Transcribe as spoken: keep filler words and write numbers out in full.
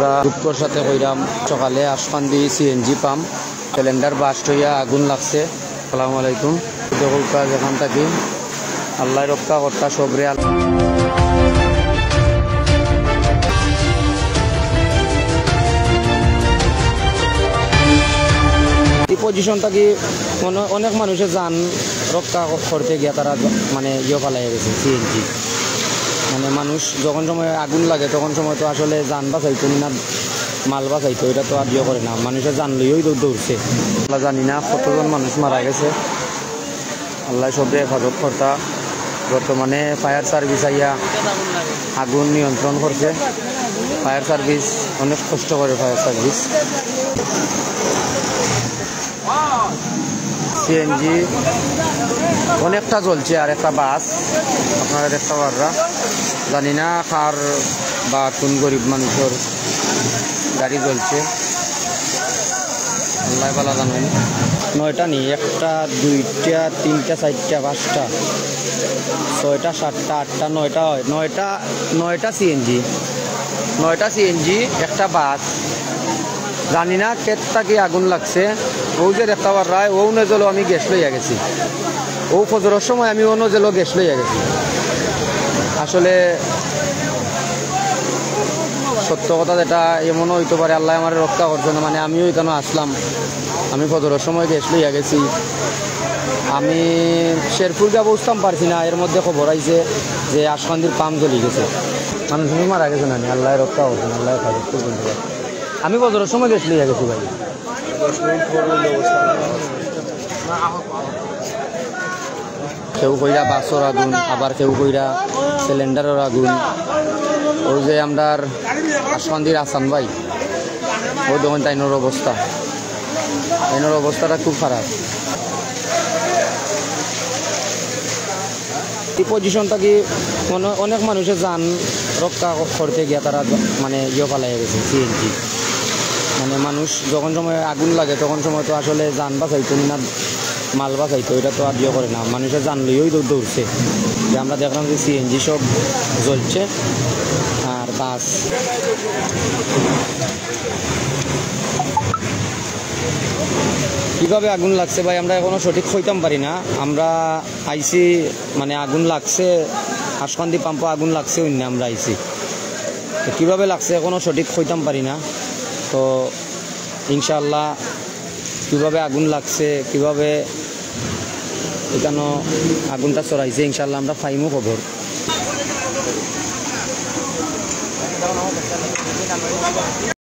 দুঃখর সাথে কইরাম, সকালে আশকান্দি সিএনজি পাম্প সিলিন্ডার বাস্ট হইয়া আগুন লাগছে। আসসালামু আলাইকুম। দেখউক্কা যেখান থাকি, আল্লায় রক্ষা করতা সবরে। আল-, এই পজিশন থাকি মনে অনেক মানুষের জান রক্ষা ক-, করতে গিয়া তারা জ-, মানে ইয়ে ফালাইয়া গেছে সিএনজি। মানে মানুষ যখন সময় আগুন লাগে তখন সময় তো আসলে জান বাঁচাইতো না, মাল বাঁচাইতো, এটা তো আর ইয়ে করে না, মানুষের জান লইয়াই দৌ-, দৌড়ছে। আমরা জানি না কতজন মানুষ মারা গেছে, আল্লায় সবরে হেফাজত করতা। বর্তমানে ফায়ার সার্ভিস আইয়া আগুন নিয়ন্ত্রণ করছে। ফায়ার সার্ভিস অনেক কষ্ট করে, ফায়ার সার্ভিস। সিএনজি অনেকটা জ্বলছে, আর একটা বাস আপনারা দেখতা পাররা। জানি না কার বা কোন গরিব মানুষর গাড়ি জ্বলছে, আল্লায় ভালা জানইন। নয়টা নি, একটা, দুইটা, তিনটা, চাইরটা, পাঁচটা, ছয়টা, সাতটা, আটটা, নয়টা হয়। নয়টা, নয়টা সিএনজি, নয়টা সিএনজি, একটা বাস। জানি না কেত থাকি আগুন লাগছে। অউ যে দেখতা পাররায়, অউ নজলো আমি গ্যাস লইয়া গেছি। অউ ফজরর সময় আমি অউ নজলো গ্যাস লইয়া গেছি। আসলে সত্য কথা যেটা, এমনও অইতো পারে আল্লায় আমারে রক্ষা করছে না, মানে আমিও ইকানো আসলাম, আমি ফজরর সময় গ্যাস লইয়া গেছি। আমি শেরপুর গিয়া পৌঁছতাম পারছি না, এর মধ্যে খবর আইছে যে আশকান্দির পাম্প জ্বলি গেছে। মানুষ মারা গেছে না নি, আল্লায় রক্ষা করছে না, আল্লায় হেফাজত করছে। আমি ফজরর সময় গ্যাস লইয়া গেছি ভাই। কেউ কইরা বাসর আগুন, আবার কেউ কইরা সিলিন্ডারর আগুন। অউ যে আমরার আশকান্দির হাসান ভাই, অউ দেখইন তাইনর অবস্থা, তাইনর অবস্থাটা খুব খারাপ। এই পজিশন থাকি মনে অনেক মানুষের জান রক্ষা ক-, করতে গিয়া তারা জ-, মানে ইয়ে ফালাইয়া গেছে সিএনজি। মানে মানুষ যখন সময় আগুন লাগে তখন সময় তো আসলে জান বাঁচাইতো না, মাল বাঁচাইতো, এটা তো আর ইয়ে করে না, মানুষের জান লইয়াই দৌ-, দৌড়ছে। যে আমরা দেখলাম যে সিএনজি সব জ্বলছে আর বাস। কিভাবে আগুন লাগছে ভাই, আমরা এখনো সঠিক কইতাম পারি না। আমরা আইছি, মানে আগুন লাগছে, আশকান্দি পাম্পো আগুন লাগছে, অইন্য আমরা আইছি। তো কিভাবে লাগছে এখনো সঠিক কইতাম পারি না। তো ইনশাআল্লাহ কিভাবে আগুন লাগছে, কিভাবে ইকানো আগুনটা ছড়াইছে, ইনশাআল্লাহ আমরা পাইমু খবর।